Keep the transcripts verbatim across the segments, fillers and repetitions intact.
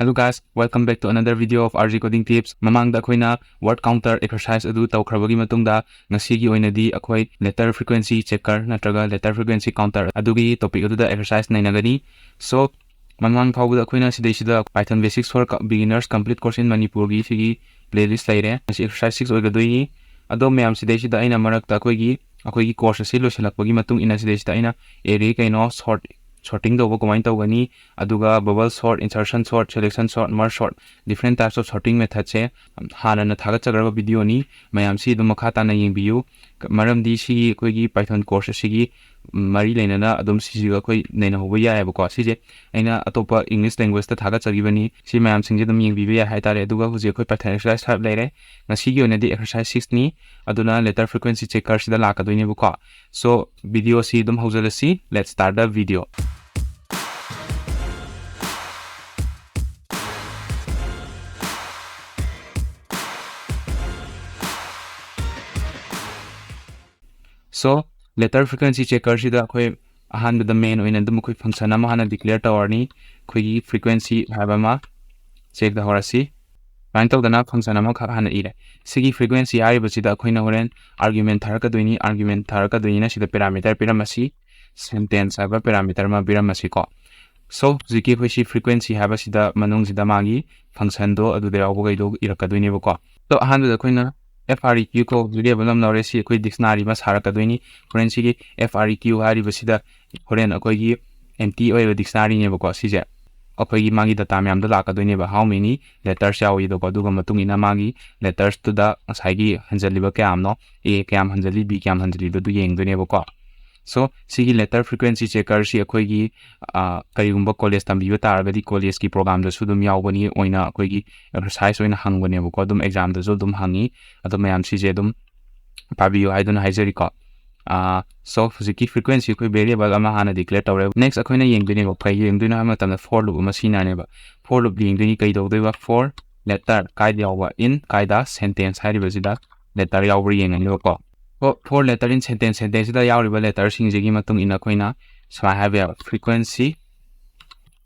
Hello guys, welcome back to another video of R J Coding Tips. ꯃꯃꯥꯡꯗ ꯑꯩꯈꯣꯏꯅ word counter exercise ꯑꯗꯨ ꯇꯧꯈ꯭ꯔꯕꯒꯤ ꯃꯇꯨꯡꯗ, ꯉꯁꯤꯒꯤ ꯑꯣꯏꯅꯗꯤ ꯑꯩꯈꯣꯏ letter frequency checker ꯅꯠꯇ꯭ꯔꯒ letter frequency counter ꯑꯗꯨꯒꯤ topic ꯑꯗꯨꯗ exercise ꯅꯩꯅꯒꯅꯤ꯫ So, ꯃꯃꯥꯡ ꯐꯥꯎꯕꯗ ꯑꯩꯈꯣꯏꯅ ꯁꯤꯗꯩꯁꯤꯗ Python Basics for Co-, Beginners Complete Course in Manipurꯒꯤ ꯁꯤꯒꯤ playlist ꯂꯩꯔꯦ꯫ ꯃꯁꯤ exercise six ꯑꯣꯏꯒꯗꯣꯏꯅꯤ꯫ ꯑꯗꯣ ꯃꯌꯥꯝ, ꯁꯤꯗꯩꯁꯤꯗ ꯑꯩꯅ ꯃꯔꯛꯇ ꯑꯩꯈꯣꯏꯒꯤ, ꯑꯩꯈꯣꯏꯒꯤ course ꯑꯁꯤ ꯂꯣꯏꯁꯤꯜꯂꯛꯄꯒꯤ ꯃꯇꯨꯡ ꯏꯟꯅ ꯁꯤꯗꯩꯁꯤꯗ ꯑꯩꯅ array ꯀꯩꯅꯣ sort, sorting ꯇꯧꯕ ꯀꯃꯥꯏꯅ ꯇꯧꯒꯅꯤ, ꯑꯗꯨꯒ bubble sort, insertion sort, selection sort, merge sort, different types of sorting methodꯁꯦ ꯍꯥꯟꯅꯅ ꯊꯥꯒꯠꯆꯈ꯭ꯔꯕ videoꯅꯤ꯫ ꯃꯌꯥꯝꯁꯤ ꯑꯗꯨꯝ ꯃꯈꯥ ꯇꯥꯅ ꯌꯦꯡꯕꯤꯌꯨ꯫ ꯃꯔꯝꯗꯤ ꯁꯤꯒꯤ ꯑꯩꯈꯣꯏꯒꯤ Python course ꯑꯁꯤꯒꯤ ꯃꯔꯤ ꯂꯩꯅꯅ ꯑꯗꯨꯝ ꯁꯤꯁꯤꯒ ꯑꯩꯈꯣꯏ ꯅꯩꯅꯍꯧꯕ ꯌꯥꯏꯑꯕꯀꯣ꯫ ꯁꯤꯁꯦ ꯑꯩꯅ ꯑꯇꯣꯞꯄ English languageꯇ ꯊꯥꯒꯠꯆꯈꯤꯕꯅꯤ꯫ ꯁꯤ ꯃꯌꯥꯝꯁꯤꯡꯁꯦ ꯑꯗꯨꯝ ꯌꯦꯡꯕꯤꯕ ꯌꯥꯏ ꯍꯥꯏꯇꯥꯔꯦ꯫ ꯑꯗꯨꯒ ꯍꯧꯖꯤꯛ ꯑꯩꯈꯣꯏ Python exercise five ꯂꯩꯔꯦ꯫ ꯉꯁꯤꯒꯤ ꯑꯣꯏꯅꯗꯤ exercise sixꯅꯤ꯫ ꯑꯗꯨꯅ letter frequency checkerꯁꯤꯗ ꯂꯥꯛꯀꯗꯣꯏꯅꯦꯕꯀꯣ꯫ So, videoꯁꯤ ꯑꯗꯨꯝ ꯍꯧꯖꯔꯁꯤ꯫ Let's start the video. So, letter frequency checkerꯁꯤꯗ ꯑꯩꯈꯣꯏ ꯑꯍꯥꯟꯕꯗ main ꯑꯣꯏꯅ ꯑꯗꯨꯝ ꯑꯩꯈꯣꯏ function ꯑꯃ ꯍꯥꯟꯅ declare ꯇꯧꯔꯅꯤ꯫ ꯑꯩꯈꯣꯏꯒꯤ frequency ꯍꯥꯏꯕ ꯑꯃ check ꯇꯧꯍꯧꯔꯁꯤ꯫ ꯁꯨꯃꯥꯏꯅ ꯇꯧꯗꯅ function ꯑꯃꯈꯛ ꯍꯥꯟꯅ ꯏꯔꯦ꯫ ꯁꯤꯒꯤ frequency ꯍꯥꯏꯔꯤꯕꯁꯤꯗ ꯑꯩꯈꯣꯏꯅ ꯍꯣꯔꯦꯟ argument ꯊꯥꯔꯛꯀꯗꯣꯏꯅꯤ꯫ Argument ꯊꯥꯔꯛꯀꯗꯣꯏꯅꯤꯅ ꯁꯤꯗ parameter ꯄꯤꯔꯝꯃꯁꯤ, sentence ꯍꯥꯏꯕ parameter ꯑꯃ ꯄꯤꯔꯝꯃꯁꯤꯀꯣ꯫ So, ꯍꯧꯖꯤꯛꯀꯤ ꯑꯩꯈꯣꯏ ꯁꯤ frequency ꯍꯥꯏꯕꯁꯤꯗ ꯃꯅꯨꯡꯁꯤꯗ ꯃꯥꯒꯤ functionꯗꯣ ꯑꯗꯨꯗ ꯌꯥꯎꯕꯈꯩꯗꯣ ꯏꯔꯛꯀꯗꯣꯏꯅꯦꯕꯀꯣ꯫ So, ꯑꯍꯥꯟꯕꯗ ꯑꯩꯈꯣꯏꯅ F R E Q ꯀꯧꯕ variable ꯑꯃ ꯂꯧꯔꯦ꯫ ꯁꯤ ꯑꯩꯈꯣꯏ dictionary ꯑꯃ ꯁꯥꯔꯛꯀꯗꯣꯏꯅꯤ꯫ ꯍꯣꯔꯦꯟ ꯁꯤꯒꯤ F R E Q ꯍꯥꯏꯔꯤꯕꯁꯤꯗ ꯍꯣꯔꯦꯟ ꯑꯩꯈꯣꯏꯒꯤ empty ꯑꯣꯏꯕ dictionaryꯅꯦꯕꯀꯣ꯫ ꯁꯤꯁꯦ ꯑꯩꯈꯣꯏꯒꯤ ꯃꯥꯒꯤ data ꯃꯌꯥꯝꯗꯣ ꯂꯥꯛꯀꯗꯣꯏꯅꯦꯕ, how many letters ꯌꯥꯎꯏꯗꯣꯀꯣ꯫ ꯑꯗꯨꯒ ꯃꯇꯨꯡ ꯏꯟꯅ ꯃꯥꯒꯤ lettersꯇꯨꯗ ꯉꯁꯥꯏꯒꯤ ꯍꯟꯖꯜꯂꯤꯕ ꯀꯌꯥꯝꯅꯣ, A ꯀꯌꯥꯝ ꯍꯟꯖꯜꯂꯤ, B ꯀꯌꯥꯝ ꯍꯟꯖꯜꯂꯤꯗꯣ ꯑꯗꯨ ꯌꯦꯡꯗꯣꯏꯅꯦꯕꯀꯣ꯫ So, ꯁꯤꯒꯤ letter frequency checkerꯁꯤ ꯑꯩꯈꯣꯏꯒꯤ, ꯑ, ꯀꯔꯤꯒꯨꯝꯕ college ꯇꯝꯕꯤꯕ ꯇꯥꯔꯒꯗꯤ collegeꯀꯤ programꯗꯁꯨ ꯑꯗꯨꯝ ꯌꯥꯎꯕꯅꯤ, ꯑꯣꯏꯅ ꯑꯩꯈꯣꯏꯒꯤ exercise ꯑꯣꯏꯅ ꯍꯪꯕꯅꯦꯕꯀꯣ꯫ ꯑꯗꯨꯝ examꯗꯁꯨ ꯑꯗꯨꯝ ꯍꯪꯉꯤ꯫ ꯑꯗꯣ ꯃꯌꯥꯝ ꯁꯤꯁꯦ ꯑꯗꯨꯝ ꯄꯥꯕꯤꯌꯨ ꯍꯥꯏꯗꯨꯅ ꯍꯥꯏꯖꯔꯤꯀꯣ꯫ ꯑ, so, ꯍꯧꯖꯤꯛꯀꯤ frequency ꯑꯩꯈꯣꯏ variable ꯑꯃ ꯍꯥꯟꯅ declare ꯇꯧꯔꯦ꯫ Next ꯑꯩꯈꯣꯏꯅ ꯌꯦꯡꯗꯣꯏꯅꯦꯕ, ꯀꯩ ꯌꯦꯡꯗꯣꯏꯅꯣ ꯍꯥꯏꯕ ꯃꯇꯝꯗ for loop ꯑꯃ ꯁꯤꯖꯤꯟꯅꯔꯅꯦꯕ꯫ For loop ꯌꯦꯡꯗꯣꯏꯅꯤ꯫ ꯀꯩ ꯇꯧꯗꯣꯏꯕ? For letter ꯀꯥꯏꯗ ꯌꯥꯎꯕ? In ꯀꯥꯏꯗ? Sentence ꯍꯥꯏꯔꯤꯕꯁꯤꯗ letter ꯌꯥꯎꯕ꯭ꯔꯥ ꯌꯦꯡꯉꯅꯦꯕꯀꯣ꯫ For, for letter in sentence, sentenceꯁꯤꯗ ꯌꯥꯎꯔꯤꯕ letterꯁꯤꯡꯁꯤꯒꯤ ꯃꯇꯨꯡ ꯏꯟꯅ ꯑꯩꯈꯣꯏꯅ ꯁꯨꯃꯥꯏꯅ ꯍꯥꯏꯕ ꯌꯥꯕ, frequency,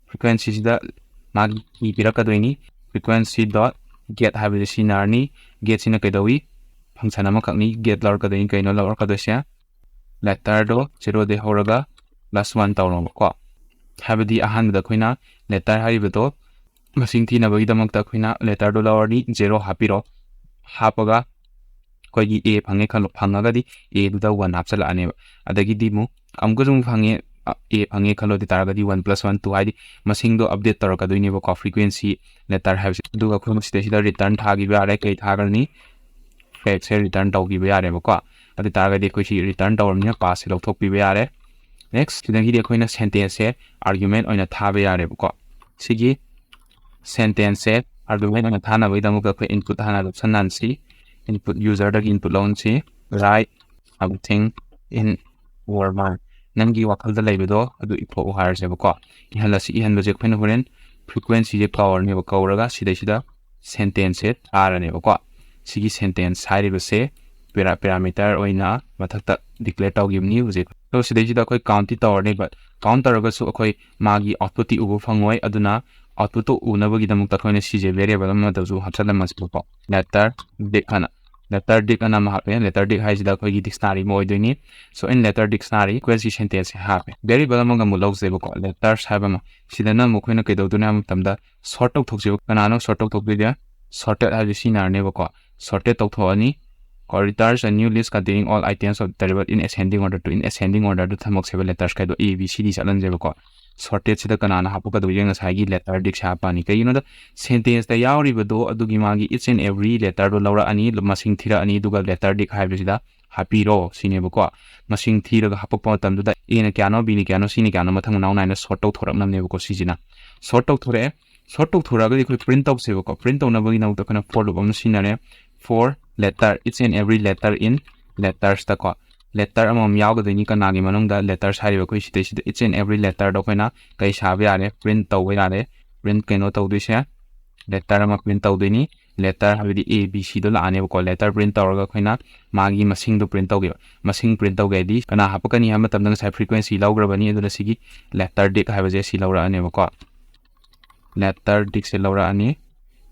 frequencyꯁꯤꯗ ꯃꯥꯒꯤ ꯀꯤ ꯄꯤꯔꯛꯀꯗꯣꯏꯅꯤ꯫ Frequency dot get ꯍꯥꯏꯕꯁꯦ ꯁꯤꯖꯤꯟꯅꯔꯅꯤ꯫ Get ꯁꯤꯅ ꯀꯩꯗꯧꯏ? Function ꯑꯃꯈꯛꯅꯤ꯫ Get ꯂꯧꯔꯛꯀꯗꯣꯏꯅꯤ꯫ ꯀꯩꯅꯣ ꯂꯧꯔꯛꯀꯗꯣꯏꯁꯦ? Letter ꯗꯣ zero ꯗꯩ ꯍꯧꯔꯒ plus one ꯇꯧꯔꯣꯕꯀꯣ꯫ ꯍꯥꯏꯕꯗꯤ ꯑꯍꯥꯟꯕꯗ ꯑꯩꯈꯣꯏꯅ letter ꯍꯥꯏꯔꯤꯕꯗꯣ ꯃꯁꯤꯡ ꯊꯤꯅꯕꯒꯤꯗꯃꯛꯇ ꯑꯩꯈꯣꯏꯅ letter ꯗꯣ ꯂꯧꯔꯅꯤ, zero ꯍꯥꯞꯄꯤꯔꯣ꯫ ꯍꯥꯞꯄꯒ ꯑꯩꯈꯣꯏꯒꯤ A ꯐꯪꯉꯦ ꯈꯜꯂꯣ, ꯐꯪꯉꯒꯗꯤ A ꯗꯨꯗ one ꯍꯥꯞꯆꯤꯜꯂꯛꯑꯅꯦꯕ꯫ ꯑꯗꯒꯤꯗꯤ ꯑꯃꯨꯛ ꯑꯃꯨꯛꯀꯁꯨ ꯑꯃꯨꯛ ꯐꯪꯉꯦ, ꯑ, A ꯐꯪꯉꯦ ꯈꯜꯂꯣ, ꯑꯗꯨ ꯇꯥꯔꯒꯗꯤ one plus one two, ꯍꯥꯏꯗꯤ ꯃꯁꯤꯡꯗꯣ update ꯇꯧꯔꯛꯀꯗꯣꯏꯅꯦꯕꯀꯣ, frequency letter ꯍꯥꯏꯕꯁꯦ꯫ ꯑꯗꯨꯒ ꯑꯩꯈꯣꯏ ꯃꯁꯤꯗꯩꯁꯤꯗ return ꯊꯥꯈꯤꯕ ꯌꯥꯔꯦ꯫ ꯀꯩ ꯊꯥꯈ꯭ꯔꯅꯤ? Fact ꯁꯦ return ꯇꯧꯈꯤꯕ ꯌꯥꯔꯦꯕꯀꯣ꯫ ꯑꯗꯨ ꯇꯥꯔꯒꯗꯤ ꯑꯩꯈꯣꯏ ꯁꯤ return ꯇꯧꯔꯕꯅꯤꯅ pass ꯁꯦ ꯂꯧꯊꯣꯛꯄꯤꯕ ꯌꯥꯔꯦ꯫ Next, ꯁꯤꯗꯒꯤꯗꯤ ꯑꯩꯈꯣꯏꯅ sentence ꯁꯦ argument ꯑꯣꯏꯅ ꯊꯥꯕ ꯌꯥꯔꯦꯕꯀꯣ꯫ ꯁꯤꯒꯤ sentence ꯁꯦ argument ꯑꯣꯏꯅ ꯊꯥꯅꯕꯒꯤꯗꯃꯛꯇ ꯑꯩꯈꯣꯏ input ꯍꯥꯟꯅ ꯂꯧꯁꯟꯅꯍꯟꯁꯤ꯫ Input, user ꯗꯒꯤ input ꯂꯧꯍꯟꯁꯤ꯫ Write something in your mind. ꯅꯪꯒꯤ ꯋꯥꯈꯜꯗ ꯂꯩꯕꯗꯣ ꯑꯗꯨ ꯏꯊꯣꯛꯎ ꯍꯥꯏꯔꯁꯦꯕꯀꯣ꯫ ꯏꯍꯜꯂꯁꯤ꯫ ꯏꯍꯟꯕꯁꯦ ꯑꯩꯈꯣꯏꯅ ꯍꯣꯔꯦꯟ frequency ꯁꯦ ꯀꯧꯔꯅꯦꯕ꯫ ꯀꯧꯔꯒ ꯁꯤꯗꯩꯁꯤꯗ sentence ꯁꯦ ꯊꯥꯔꯅꯦꯕꯀꯣ꯫ ꯁꯤꯒꯤ sentence ꯍꯥꯏꯔꯤꯕꯁꯦ para-, parameter ꯑꯣꯏꯅ ꯃꯊꯛꯇ declare ꯇꯧꯈꯤꯕꯅꯤ ꯍꯧꯖꯤꯛ꯫ ꯑꯗꯣ ꯁꯤꯗꯩꯁꯤꯗ ꯑꯩꯈꯣꯏ count ꯇꯤ ꯇꯧꯔꯅꯦꯕ꯫ Count ꯇꯧꯔꯒꯁꯨ ꯑꯩꯈꯣꯏ ꯃꯥꯒꯤ output ꯇꯤ ꯎꯕ ꯐꯪꯉꯣꯏ꯫ ꯑꯗꯨꯅ output ꯇꯣ ꯎꯅꯕꯒꯤꯗꯃꯛꯇ ꯑꯩꯈꯣꯏꯅ ꯁꯤꯁꯦ variable ꯑꯃꯗꯁꯨ ꯍꯥꯞꯆꯜꯂꯝꯃꯁꯤꯕꯀꯣ꯫ Letter dict ꯍꯥꯏꯅ, letter dict ꯑꯅ ꯑꯃ ꯍꯥꯞꯄꯦ꯫ Letter dict ꯍꯥꯏꯁꯤꯗ ꯑꯩꯈꯣꯏꯒꯤ dictionary ꯑꯃ ꯑꯣꯏꯗꯣꯏꯅꯤ꯫ So in letter dictionary, frequency sentence ꯁꯦ ꯍꯥꯞꯄꯦ꯫ Variable ꯑꯃꯒ ꯑꯃꯨꯛ ꯂꯧꯖꯩꯕꯀꯣ, letters ꯍꯥꯏꯕ ꯑꯃ꯫ ꯁꯤꯗꯅ ꯑꯃꯨꯛ ꯑꯩꯈꯣꯏꯅ ꯀꯩꯗꯧꯗꯣꯏꯅꯣ ꯍꯥꯏꯕ ꯃꯇꯝꯗ sort ꯇꯧꯊꯣꯛꯁꯦꯕ꯫ ꯀꯅꯥꯅꯣ sort ꯇꯧꯊꯣꯛꯇꯣꯏꯁꯦ? Sorted ꯍꯥꯏꯕꯁꯤ ꯁꯤꯖꯤꯟꯅꯔꯅꯦꯕꯀꯣ꯫ Sorted ꯇꯧꯊꯣꯛꯑꯅꯤ꯫ ꯀꯣ, returns a new list containing all items of the table in ascending order to, in ascending order the ꯊꯝꯃꯛꯁꯦꯕ, letters ꯈꯩꯗꯣ A B C D ꯆꯠꯍꯟꯁꯦꯕꯀꯣ꯫ Sorted ꯁꯤꯗ ꯀꯅꯥꯅ ꯍꯥꯞꯄꯛꯀꯗꯣꯏꯁꯦ? ꯉꯁꯥꯏꯒꯤ letter dict ꯁꯦ ꯍꯥꯞꯄꯛꯑꯅꯤ꯫ ꯀꯩꯒꯤꯅꯣꯗ sentence ꯇ ꯌꯥꯎꯔꯤꯕꯗꯣ ꯑꯗꯨꯒꯤ ꯃꯥꯒꯤ each and every letter ꯗꯣ ꯂꯧꯔꯛꯑꯅꯤ, ꯃꯁꯤꯡ ꯊꯤꯔꯛꯑꯅꯤ, ꯑꯗꯨꯒ letter dict ꯍꯥꯏꯕꯁꯤꯗ ꯍꯥꯞꯄꯤꯔꯣ ꯁꯤꯅꯦꯕꯀꯣ꯫ ꯃꯁꯤꯡ ꯊꯤꯔꯒ ꯍꯥꯞꯄꯛꯄ ꯃꯇꯝꯗꯨꯗ A ꯅ ꯀꯌꯥꯅꯣ, B ꯅ ꯀꯌꯥꯅꯣ, C ꯅ ꯀꯌꯥꯅꯣ ꯃꯊꯪ ꯃꯅꯥꯎ ꯅꯥꯏꯅ sort ꯇꯧꯊꯣꯔꯛꯅꯕꯅꯦꯕꯀꯣ ꯁꯤꯁꯤꯅ꯫ Sort ꯇꯧꯊꯣꯔꯛꯑꯦ꯫ Sort ꯇꯧꯊꯣꯔꯛꯑꯒꯗꯤ ꯑꯩꯈꯣꯏ print ꯇꯧꯁꯦꯕꯀꯣ꯫ Print ꯇꯧꯅꯕꯒꯤꯗꯃꯛꯇ ꯑꯩꯈꯣꯏꯅ for loop ꯑꯃ ꯁꯤꯖꯤꯟꯅꯔꯦ꯫ For letter, each and every letter in letters ꯇꯀꯣ꯫ Letter ꯑꯃꯃꯝ ꯌꯥꯎꯒꯗꯣꯏꯅꯤ꯫ ꯀꯅꯥꯒꯤ ꯃꯅꯨꯡꯗ? Letters ꯍꯥꯏꯔꯤꯕ ꯑꯩꯈꯣꯏ ꯁꯤꯗꯩꯁꯤꯗ each and every letter ꯗꯣ ꯑꯩꯈꯣꯏꯅ ꯀꯩ ꯁꯥꯕ ꯌꯥꯔꯦ? Print ꯇꯧꯕ ꯌꯥꯔꯦ꯫ Print ꯀꯩꯅꯣ ꯇꯧꯗꯣꯏꯁꯦ, letter ꯑꯃ print ꯇꯧꯗꯣꯏꯅꯤ꯫ Letter ꯍꯥꯏꯕꯗꯤ A B C ꯗꯣ ꯂꯥꯛꯑꯅꯦꯕꯀꯣ꯫ Letter print ꯇꯧꯔꯒ ꯑꯩꯈꯣꯏꯅ ꯃꯥꯒꯤ ꯃꯁꯤꯡꯗꯣ print ꯇꯧꯒꯦꯕ꯫ ꯃꯁꯤꯡ print ꯇꯧꯒꯦ ꯍꯥꯏꯗꯤ ꯀꯅꯥ ꯍꯥꯞꯄꯛꯀꯅꯤ ꯍꯥꯏꯕ ꯃꯇꯝꯗ ꯉꯁꯥꯏ frequency ꯂꯧꯈ꯭ꯔꯕꯅꯤ, ꯑꯗꯨꯅ ꯁꯤꯒꯤ letter dict ꯍꯥꯏꯕꯁꯦ ꯁꯤ ꯂꯧꯔꯛꯑꯅꯦꯕꯀꯣ꯫ letter dict ꯁꯦ ꯂꯧꯔꯛꯑꯅꯤ꯫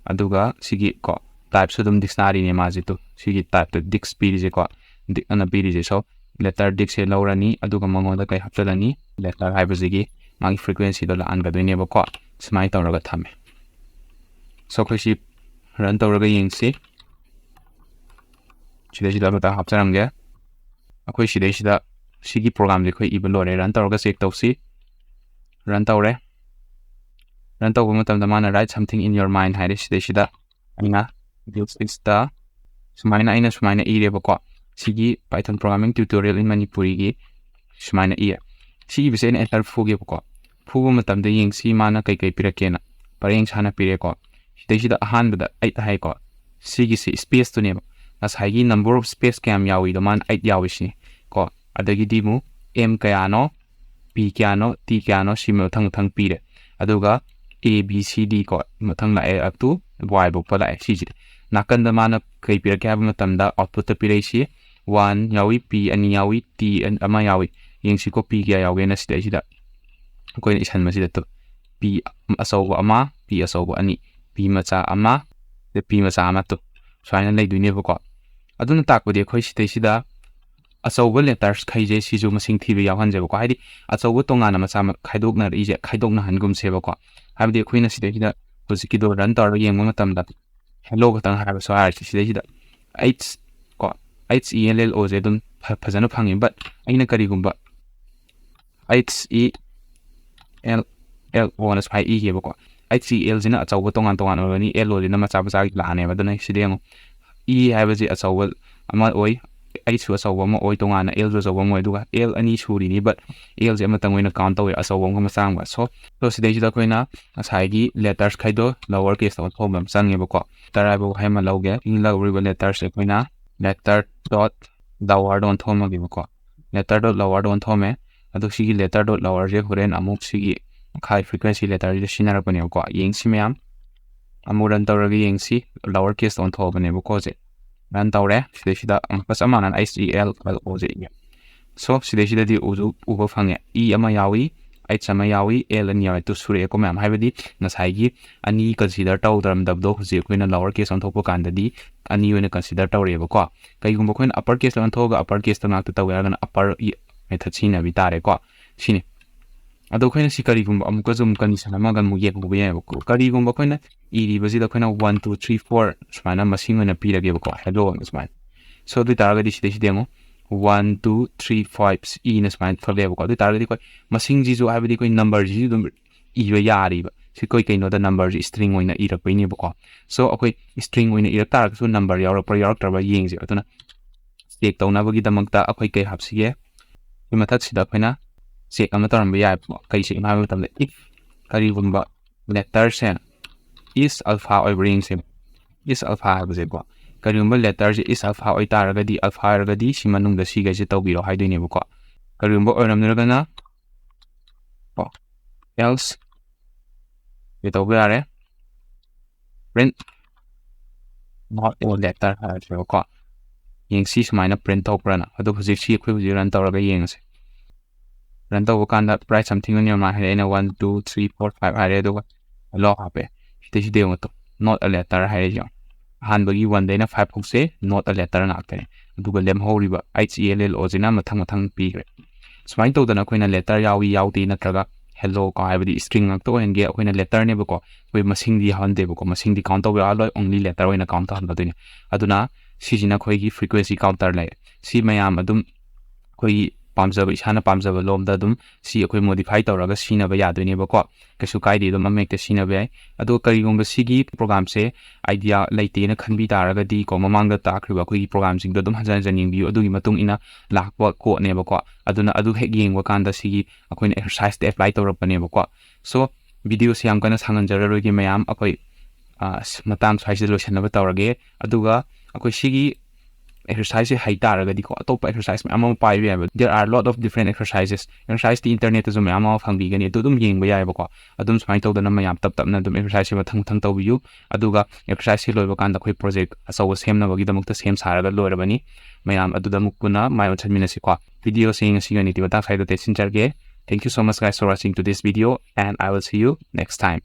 ꯑꯗꯨꯒ ꯁꯤꯒꯤ ꯀꯣ type ꯁꯨ ꯑꯗꯨꯝ dictionary ꯅꯦ ꯃꯥꯁꯦ ꯇꯨ꯫ ꯁꯤꯒꯤ type ꯇ dict ꯄꯤꯔꯤꯁꯦꯀꯣ, dict ꯑꯅ ꯄꯤꯔꯤꯁꯦ꯫ So letter dict ꯁꯦ ꯂꯧꯔꯅꯤ, ꯑꯗꯨꯒ ꯃꯉꯣꯟꯗ ꯀꯩ ꯍꯥꯞꯆꯤꯜꯂꯅꯤ? Letter ꯍꯥꯏꯕꯁꯤꯒꯤ ꯃꯥꯒꯤ frequency ꯗꯣ ꯂꯥꯛꯍꯟꯒꯗꯣꯏꯅꯦꯕꯀꯣ꯫ ꯁꯨꯃꯥꯏꯅ ꯇꯧꯔꯒ ꯊꯝꯃꯦ꯫ So ꯑꯩꯈꯣꯏ ꯁꯤ run ꯇꯧꯔꯒ ꯌꯦꯡꯁꯤ꯫ ꯁꯤꯗꯩꯁꯤꯗ ꯑꯃꯇ ꯍꯥꯞꯆꯔꯝꯒꯦ꯫ ꯑꯩꯈꯣꯏ ꯁꯤꯗꯩꯁꯤꯗ ꯁꯤꯒꯤ program ꯁꯦ ꯑꯩꯈꯣꯏ ꯏꯕ ꯂꯣꯏꯔꯦ꯫ Run ꯇꯧꯔꯒ check ꯇꯧꯁꯤ꯫ Run ꯇꯧꯔꯦ꯫ Run ꯇꯧꯕ ꯃꯇꯝꯗ ꯃꯥꯅ "Write something in your mind" ꯍꯥꯏꯔꯦ꯫ ꯁꯤꯗꯩꯁꯤꯗ ꯑꯩꯅ "This is the" ꯁꯨꯃꯥꯏꯅ ꯑꯩꯅ ꯁꯨꯃꯥꯏꯅ ꯏꯔꯦꯕꯀꯣ꯫ ꯁꯤꯒꯤ Python programming tutorial in Manipuri ꯒꯤ ꯁꯨꯃꯥꯏꯅ ꯏꯌꯦ꯫ ꯁꯤ ꯏꯕꯁꯦ ꯑꯩꯅ enter ꯐꯨꯒꯦꯕꯀꯣ꯫ ꯐꯨꯕ ꯃꯇꯝꯗ ꯌꯦꯡꯁꯤ ꯃꯥꯅ ꯀꯩꯀꯩ ꯄꯤꯔꯛꯀꯦꯅ꯫ ꯄꯔꯦꯡ ꯁꯥꯅ ꯄꯤꯔꯦꯀꯣ꯫ ꯁꯤꯗꯩꯁꯤꯗ ꯑꯍꯥꯟꯕꯗ eight ꯍꯥꯏꯀꯣ꯫ ꯁꯤꯒꯤꯁꯤ space ꯇꯨꯅꯦꯕ꯫ ꯉꯁꯥꯏꯒꯤ number of space ꯀꯌꯥꯝ ꯌꯥꯎꯏꯗꯣ ꯃꯥꯅ eight ꯌꯥꯎꯏ ꯁꯤꯅꯤ ꯀꯣ꯫ ꯑꯗꯒꯤꯗꯤ ꯑꯃꯨꯛ M ꯀꯌꯥꯅꯣ, P ꯀꯌꯥꯅꯣ, T ꯀꯌꯥꯅꯣ, ꯁꯤ ꯃꯊꯪ ꯃꯊꯪ ꯄꯤꯔꯦ꯫ ꯑꯗꯨꯒ A, B, C, D ꯀꯣ ꯃꯊꯪ ꯂꯥꯛꯑꯦ, up to Y ꯐꯥꯎꯕ ꯂꯥꯛꯑꯦ ꯁꯤꯁꯤꯗꯤ꯫ ꯅꯥꯀꯟꯗ ꯃꯥꯅ ꯀꯩ ꯄꯤꯔꯛꯀꯦ ꯍꯥꯏꯕ ꯃꯇꯝꯗ output ꯇ ꯄꯤꯔꯛꯏꯁꯤ one ꯌꯥꯎꯏ, P ꯑꯅꯤ ꯌꯥꯎꯏ, T ꯑꯃ ꯌꯥꯎꯏ꯫ ꯌꯦꯡꯁꯤꯀꯣ P ꯀꯌꯥ ꯌꯥꯎꯒꯦꯅ ꯁꯤꯗꯩꯁꯤꯗ ꯑꯩꯈꯣꯏꯅ ꯏꯁꯟꯕꯁꯤꯗ ꯇꯨ꯫ P ꯑꯆꯧꯕ ꯑꯃ, P ꯑꯆꯧꯕ ꯑꯅꯤ, P ꯃꯆꯥ ꯑꯃ, ꯑꯗꯩ P ꯃꯆꯥ ꯑꯃ ꯇꯨ꯫ ꯁꯨꯃꯥꯏꯅ ꯂꯩꯗꯣꯏꯅꯦꯕꯀꯣ꯫ ꯑꯗꯨꯅ ꯇꯥꯛꯄꯗꯤ ꯑꯩꯈꯣꯏ ꯁꯤꯗꯩꯁꯤꯗ ꯑꯆꯧꯕ letters ꯈꯩꯁꯦ ꯁꯤꯁꯨ ꯃꯁꯤꯡ ꯊꯤꯕ ꯌꯥꯎꯍꯟꯁꯦꯕꯀꯣ꯫ ꯍꯥꯏꯗꯤ ꯑꯆꯧꯕ ꯇꯣꯉꯥꯟꯅ ꯃꯆꯥ ꯃ-, ꯈꯥꯏꯗꯣꯛꯅꯔꯛꯏꯁꯦ ꯈꯥꯏꯗꯣꯛꯅꯍꯟꯒꯨꯝꯁꯦꯕꯀꯣ꯫ ꯍꯥꯏꯕꯗꯤ ꯑꯩꯈꯣꯏꯅ ꯁꯤꯗꯩꯁꯤꯗ ꯍꯧꯖꯤꯛꯀꯤꯗꯣ run ꯇꯧꯔꯒ ꯌꯦꯡꯕ ꯃꯇꯝꯗ hello ꯈꯛꯇꯪ ꯍꯥꯏꯔꯁꯨ ꯍꯥꯏꯔꯁꯤ ꯁꯤꯗꯩꯁꯤꯗ H ꯀꯣ, H E L L O ꯁꯦ ꯑꯗꯨꯝ ꯐ-, ꯐꯖꯅ ꯐꯪꯉꯤ꯫ But ꯑꯩꯅ ꯀꯔꯤꯒꯨꯝꯕ H E L L O ꯅ ꯁꯨꯃꯥꯏꯅ ꯏꯒꯦꯕꯀꯣ꯫ H E L ꯁꯤꯅ ꯑꯆꯧꯕ ꯇꯣꯉꯥꯟ ꯇꯣꯉꯥꯟ ꯑꯣꯏꯔꯅꯤ, L O ꯁꯤꯅ ꯃꯆꯥ ꯃꯆꯥꯒꯤ ꯂꯥꯛꯑꯅꯦꯕ꯫ ꯑꯗꯨꯅ ꯁꯤꯗ ꯌꯦꯡꯉꯣ, E ꯍꯥꯏꯕꯁꯤ ꯑꯆꯧꯕ ꯑꯃ ꯑꯣꯏ, H ꯁꯨ ꯑꯆꯧꯕ ꯑꯃ ꯑꯣꯏ ꯇꯣꯉꯥꯟꯅ, L ꯁꯨ ꯑꯆꯧꯕ ꯑꯃ ꯑꯣꯏ, ꯑꯗꯨꯒ L ꯑꯅꯤ ꯁꯨꯔꯤꯅꯤ, but L ꯁꯦ ꯑꯃꯇꯪ ꯑꯣꯏꯅ count ꯇꯧꯋꯦ, ꯑꯆꯧꯕ ꯑꯃꯒ ꯃꯆꯥ ꯑꯃꯒ꯫ So, so ꯁꯤꯗꯩꯁꯤꯗ ꯑꯩꯈꯣꯏꯅ ꯉꯁꯥꯏꯒꯤ letters ꯈꯩꯗꯣ lower case ꯇ ꯑꯣꯟꯊꯣꯛꯄ ꯑꯃ ꯆꯪꯉꯦꯕꯀꯣ꯫ Letter ꯍꯥꯏꯕ ꯋꯥꯍꯩ ꯑꯃ ꯂꯧꯒꯦ, ꯁꯤ ꯂꯧꯔꯤꯕ letters ꯁꯦ ꯑꯩꯈꯣꯏꯅ letter dot lower ꯗ ꯑꯣꯟꯊꯣꯛꯑꯝꯃꯒꯦꯕꯀꯣ꯫ Letter dot lower ꯗ ꯑꯣꯟꯊꯣꯛꯑꯝꯃꯦ꯫ ꯑꯗꯣ ꯁꯤꯒꯤ letter dot lower ꯁꯦ ꯍꯣꯔꯦꯟ ꯑꯃꯨꯛ ꯁꯤꯒꯤ ꯃꯈꯥꯒꯤ frequency letter ꯁꯤꯗ ꯁꯤꯖꯤꯟꯅꯔꯛꯄꯅꯦꯕꯀꯣ꯫ ꯌꯦꯡꯁꯤ ꯃꯌꯥꯝ꯫ ꯑꯃꯨꯛ run ꯇꯧꯔꯒ ꯌꯦꯡꯁꯤ꯫ Lower case ꯇ ꯑꯣꯟꯊꯣꯛꯑꯕꯅꯦꯕꯀꯣ ꯍꯧꯖꯤꯛ꯫ Run ꯇꯧꯔꯦ꯫ ꯁꯤꯗꯩꯁꯤꯗ ꯑꯃꯨꯛꯀ ꯆꯞ ꯃꯥꯟꯅꯅ H E L L O ꯁꯦ ꯏꯌꯦ꯫ So, ꯁꯤꯗꯩꯁꯤꯗꯗꯤ ꯎꯁꯨ ꯎꯕ ꯐꯪꯉꯦ꯫ E ꯑꯃ ꯌꯥꯎꯏ, H ꯑꯃ ꯌꯥꯎꯏ, L ꯑꯅꯤ ꯌꯥꯎꯏ꯫ ꯑꯗꯨ ꯁꯨꯔꯛꯑꯦꯀꯣ ꯃꯌꯥꯝ, ꯍꯥꯏꯕꯗꯤ ꯉꯁꯥꯏꯒꯤ ꯑꯅꯤ consider ꯇꯧꯗ꯭ꯔꯝꯗꯕꯗꯣ ꯍꯧꯖꯤꯛ ꯑꯩꯈꯣꯏꯅ lower case ꯑꯣꯟꯊꯣꯛꯄ ꯀꯥꯟꯗꯗꯤ ꯑꯅꯤ ꯑꯣꯏꯅ consider ꯇꯧꯔꯛꯑꯦꯕꯀꯣ꯫ ꯀꯩꯒꯨꯝꯕ ꯑꯩꯈꯣꯏꯅ upper case ꯇ ꯑꯣꯟꯊꯣꯛꯑꯒ upper case ꯇ ꯉꯥꯛꯇ ꯇꯧꯒꯦ ꯍꯥꯏꯔꯒꯅ upper method ꯁꯤꯖꯤꯟꯅꯕꯤ ꯇꯥꯔꯦꯀꯣ꯫ ꯁꯤꯅꯤ꯫ ꯑꯗꯣ ꯑꯩꯈꯣꯏꯅ ꯁꯤ ꯀꯔꯤꯒꯨꯝꯕ ꯑꯃꯨꯛꯀꯁꯨ ꯑꯃꯨꯛ condition ꯑꯃꯒ ꯑꯃꯨꯛ ꯌꯦꯡꯍꯧꯕ ꯌꯥꯏꯑꯕꯀꯣ꯫ ꯀꯔꯤꯒꯨꯝꯕ ꯑꯩꯈꯣꯏꯅ ꯏꯔꯤꯕꯁꯤꯗ ꯑꯩꯈꯣꯏꯅ one two three four ꯁꯨꯃꯥꯏꯅ ꯃꯁꯤꯡ ꯑꯣꯏꯅ ꯄꯤꯔꯒꯦꯕꯀꯣ, hello ꯑꯅ ꯁꯨꯃꯥꯏꯅ꯫ So ꯑꯗꯨ ꯑꯣꯏ ꯇꯥꯔꯒꯗꯤ ꯁꯤꯗꯩꯁꯤꯗ ꯌꯦꯡꯉꯣ, one two three five ꯏꯅ ꯁꯨꯃꯥꯏꯅ ꯊꯣꯛꯂꯛꯑꯦꯕꯀꯣ꯫ ꯑꯗꯨ ꯑꯣꯏ ꯇꯥꯔꯒꯗꯤ ꯑꯩꯈꯣꯏ ꯃꯁꯤꯡꯁꯤꯁꯨ, ꯍꯥꯏꯕꯗꯤ ꯑꯩꯈꯣꯏ number ꯁꯤꯁꯨ ꯑꯗꯨꯝ ꯏꯕ ꯌꯥꯔꯤꯕ꯫ ꯁꯤ ꯑꯩꯈꯣꯏ ꯀꯩꯅꯣꯗ number ꯁꯤ string ꯑꯣꯏꯅ ꯏꯔꯛꯄꯩꯅꯦꯕꯀꯣ꯫ So ꯑꯩꯈꯣꯏ string ꯑꯣꯏꯅ ꯏꯔꯛ ꯇꯥꯔꯒꯁꯨ number ꯌꯥꯎꯔꯛꯄ꯭ꯔꯥ ꯌꯥꯎꯔꯛꯇ꯭ꯔꯕ ꯌꯦꯡꯁꯦ꯫ ꯑꯗꯨꯅ check ꯇꯧꯅꯕꯒꯤꯗꯃꯛꯇ ꯑꯩꯈꯣꯏ ꯀꯩ ꯍꯥꯞꯁꯤꯒꯦ? ꯁꯤ ꯃꯊꯛꯁꯤꯗ ꯑꯩꯈꯣꯏꯅ check ꯑꯃ ꯇꯧꯔꯝꯕ ꯌꯥꯏꯕꯀꯣ꯫ ꯀꯩ check ꯅꯣ ꯍꯥꯏꯕ ꯃꯇꯝꯗ, if ꯀꯔꯤꯒꯨꯝꯕ letter ꯁꯦ is alpha ꯑꯣꯏꯕ꯭ꯔꯥ ꯌꯦꯡꯁꯦ꯫ Is alpha ꯍꯥꯏꯕꯁꯦꯀꯣ, ꯀꯔꯤꯒꯨꯝꯕ letter ꯁꯦ is alpha ꯑꯣꯏꯇꯥꯔꯒꯗꯤ, alpha ꯑꯣꯏꯔꯒꯗꯤ ꯁꯤ ꯃꯅꯨꯡꯗ ꯁꯤꯈꯩꯁꯦ ꯇꯧꯕꯤꯔꯣ ꯍꯥꯏꯗꯣꯏꯅꯦꯕꯀꯣ꯫ ꯀꯔꯤꯒꯨꯝꯕ ꯑꯣꯏꯔꯝꯗ꯭ꯔꯒꯅ ꯀꯣ, else ꯀꯩ ꯇꯧꯕ ꯌꯥꯔꯦ? Print not all letter ꯍꯥꯏꯔꯁꯦꯕꯀꯣ꯫ ꯌꯦꯡꯁꯤ ꯁꯨꯃꯥꯏꯅ print ꯊꯣꯛꯄ꯭ꯔꯥꯅ꯫ ꯑꯗꯣ ꯍꯧꯖꯤꯛꯁꯤ ꯑꯩꯈꯣꯏ ꯍꯧꯖꯤꯛ run ꯇꯧꯔꯒ ꯌꯦꯡꯉꯁꯤ꯫ Run ꯇꯧꯕ ꯀꯥꯟꯗ price something on your mind ꯍꯥꯏꯔꯦ꯫ ꯑꯩꯅ one two three four five ꯍꯥꯏꯔꯦ, ꯑꯗꯨꯒ hello ꯍꯥꯞꯄꯦ꯫ ꯁꯤꯗꯩꯁꯤꯗ ꯌꯦꯡꯉꯣ ꯇꯨ, not a letter ꯍꯥꯏꯔꯦ ꯌꯦꯡꯉꯣ꯫ ꯑꯍꯥꯟꯕꯒꯤ one ꯗꯩꯅ five ꯐꯥꯎꯁꯦ not a letter ꯉꯥꯛꯇꯅꯦ꯫ ꯑꯗꯨꯒ ꯂꯦꯝꯍꯧꯔꯤꯕ H E L L O ꯁꯤꯅ ꯃꯊꯪ ꯃꯊꯪ ꯄꯤꯈ꯭ꯔꯦ꯫ ꯁꯨꯃꯥꯏꯅ ꯇꯧꯗꯅ ꯑꯩꯈꯣꯏꯅ letter ꯌꯥꯎꯏ ꯌꯥꯎꯗꯦ ꯅꯠꯇ꯭ꯔꯒ hello ꯀꯣ, ꯍꯥꯏꯕꯗꯤ string ꯉꯥꯛꯇ ꯑꯣꯏꯍꯟꯒꯦ, ꯑꯩꯈꯣꯏꯅ letter ꯅꯦꯕꯀꯣ, ꯑꯩꯈꯣꯏ ꯃꯁꯤꯡꯗꯤ ꯌꯥꯎꯍꯟꯗꯦꯕꯀꯣ, ꯃꯁꯤꯡꯗꯤ count ꯇꯧꯕ ꯌꯥꯎꯍꯜꯂꯣꯏ, only letter ꯑꯣꯏꯅ count ꯇꯧꯍꯟꯒꯗꯣꯏꯅꯦ꯫ ꯑꯗꯨꯅ ꯁꯤꯁꯤꯅ ꯑꯩꯈꯣꯏꯒꯤ frequency counter ꯂꯩꯔꯦ꯫ ꯁꯤ ꯃꯌꯥꯝ ꯑꯗꯨꯝ ꯑꯩꯈꯣꯏꯒꯤ ꯄꯥꯝꯖꯕ, ꯏꯁꯥꯅ ꯄꯥꯝꯖꯕ ꯂꯣꯝꯗ ꯑꯗꯨꯝ ꯁꯤ ꯑꯩꯈꯣꯏ modify ꯇꯧꯔꯒ ꯁꯤꯖꯤꯟꯅꯕ ꯌꯥꯗꯣꯏꯅꯦꯕꯀꯣ꯫ ꯀꯩꯁꯨ ꯀꯥꯏꯗꯦ, ꯑꯗꯨꯝ ꯑꯃ ꯍꯦꯛꯇ ꯁꯤꯖꯤꯟꯅꯕ ꯌꯥꯏ꯫ ꯑꯗꯣ ꯀꯔꯤꯒꯨꯝꯕ ꯁꯤꯒꯤ program ꯁꯦ idea ꯂꯩꯇꯦꯅ ꯈꯟꯕꯤ ꯇꯥꯔꯒꯗꯤ ꯀꯣ, ꯃꯃꯥꯡꯗ ꯇꯥꯛꯈ꯭ꯔꯤꯕ ꯑꯩꯈꯣꯏꯒꯤ program ꯁꯤꯡꯗꯣ ꯑꯗꯨꯝ ꯍꯟꯖꯟ ꯍꯟꯖꯟ ꯌꯦꯡꯕꯤꯌꯨ, ꯑꯗꯨꯒꯤ ꯃꯇꯨꯡ ꯏꯟꯅ ꯂꯥꯛꯄ code ꯅꯦꯕꯀꯣ꯫ ꯑꯗꯨꯅ ꯑꯗꯨ ꯍꯦꯛ ꯌꯦꯡꯕ ꯀꯥꯟꯗ ꯁꯤꯒꯤ ꯑꯩꯈꯣꯏꯅ exercise ꯇ apply ꯇꯧꯔꯛꯄꯅꯦꯕꯀꯣ꯫ So video ꯁꯦ ꯌꯥꯝ ꯀꯟꯅ ꯁꯥꯡꯍꯟꯖꯔꯔꯣꯏꯒꯦ ꯃꯌꯥꯝ, ꯑꯩꯈꯣꯏ, ꯑ, ꯃꯇꯥꯡ ꯁ꯭ꯋꯥꯏꯁꯤꯗ ꯂꯣꯏꯁꯤꯟꯅꯕ ꯇꯧꯔꯒꯦ꯫ ꯑꯗꯨꯒ ꯑꯩꯈꯣꯏ ꯁꯤꯒꯤ exercise ꯁꯦ ꯍꯩ ꯇꯥꯔꯒꯗꯤꯀꯣ, ꯑꯇꯣꯞꯄ exercise ꯃꯌꯥꯝ ꯑꯃ ꯄꯥꯏꯕ ꯌꯥꯏꯕ꯫ There are lot of different exercises꯫ Exercise T internet ꯇꯁꯨ ꯃꯌꯥꯝ ꯑꯃ ꯐꯪꯕꯤꯒꯅꯤ, ꯑꯗꯨ ꯑꯗꯨꯝ ꯌꯦꯡꯕ ꯌꯥꯏꯕꯀꯣ꯫ ꯑꯗꯨꯝ ꯁꯨꯃꯥꯏꯅ ꯇꯧꯗꯅ ꯃꯌꯥꯝ ꯇꯞ ꯇꯞꯅ ꯑꯗꯨꯝ exercise ꯁꯦ ꯃꯊꯪ ꯃꯊꯪ ꯇꯧꯕꯤꯌꯨ꯫ ꯑꯗꯨꯒ exercise ꯁꯦ ꯂꯣꯏꯕ ꯀꯥꯟꯗ ꯑꯩꯈꯣꯏ project ꯑꯆꯧꯕ ꯁꯦꯝꯅꯕꯒꯤꯗꯃꯛꯇ ꯁꯦꯝ ꯁꯥꯔꯒ ꯂꯣꯏꯔꯕꯅꯤ꯫ ꯃꯌꯥꯝ ꯑꯗꯨꯗ ꯑꯃꯨꯛ ꯄꯨꯟꯅ ꯃꯥꯏ ꯑꯣꯟꯁꯤꯟꯃꯤꯟꯅꯁꯤꯀꯣ꯫ Video ꯁꯦ ꯉꯁꯤꯒꯤ ꯑꯣꯏꯅꯗꯤ ꯃꯇꯥꯡ ꯁ꯭ꯋꯥꯏꯗ ꯇꯦꯠꯁꯤꯟꯖꯔꯒꯦ꯫ Thank you so much, guys, for watching to this video, and I will see you next time.